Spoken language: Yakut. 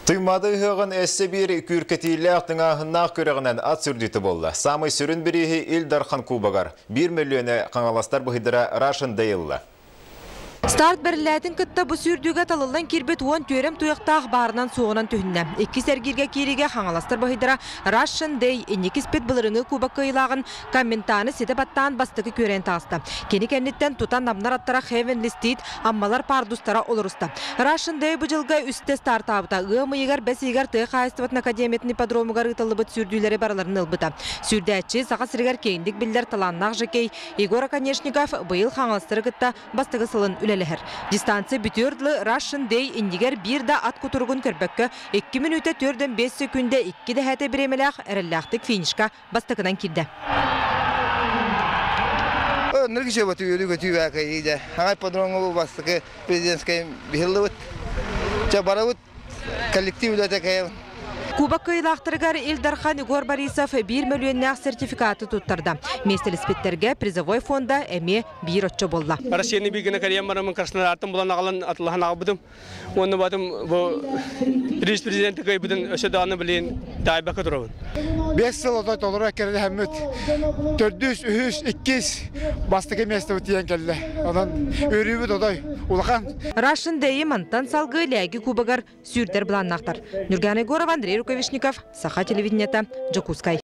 Туймаада ыһыаҕын өссө биир күүркэтиилээх тыҥааһыннаах күрэҕинэн ат сүүрдүүтэ буолла. Саамай сүрүн бирииһи Ил Дархан Кубогар биир мөлүйүөнэ хаҥаластар быһыйдара Russian Day ылла. Старт бэриллээтин кытта бу сүүрдүүгэ талыллан киирбит уон түөрэм туйахтаах баарынан-суоҕунан түһүннэ. Иккис эргииргэ киириигэ хаҥаластар быһыйдара Russian Day инники испит былырыҥҥы кубок кыайыылааҕын Комментаны ситэ баттаан бастакы күөрэйэн таҕыста. Кини кэнниттэн тута намнар аттара Heavenly Steed, аммалар пардустара олоруста. Russian Day бу дьылга үстэ стартаабыта. Ыам ыйыгар, бэс ыйыгар тыа хаһаайыстыбатын академиятын ипподромугар ыытыллыбыт сүүрдүүлэри барыларын ылбыта. Сүүрдээччи Саха сиригэр киэҥник биллэр талааннаах жокей Егор Оконешников быйыл хаҥаластары кытта бастакы сылын үлэлэһэр. Дистанция бүтүөр дылы Russian Day иннигэр биир да ат кутуругун көрбөккө 2 мүнүүтэ 4,5 секүндэ 2 дэһээтэ бириэмэлээх эрэллээхтик финишка бастакынан киирдэ. Ныргычева түөрү көтүү баакайы Хаҥай подроҥҥа бу бастакы президентскай биһиллибит. Ча барабыт коллектив үлэтэ кэйэбин. Кубок кыайыылаахтарыгар Ил Дархан Егор Борисов биир мөлүйүөннээх сертификаты туттарда. Миэстэлэспиттэргэ призовой фонда эмиэ биир оччо буолла. Россияны биир гына кэрийэн бараммын Краснодартан булан аҕалан атылаһан аҕалбытым. Уонна батым бу приз президенти кыайбытын өссө даҕаны билин таайбакка турабын. Бес сыл отой толору эккирэлэһэммит төрдүс, үһүс, иккис бастакы миэстэбит тиийэн кэллэ. Онон үөрүүбүт отой улахан. Russian Day мантан салгыы Лээги кубогар сүүрдэр былааннаахтар. Нюргана Егорова, Андрей Рукавишников, Саха телевидениета, Дьокуускай.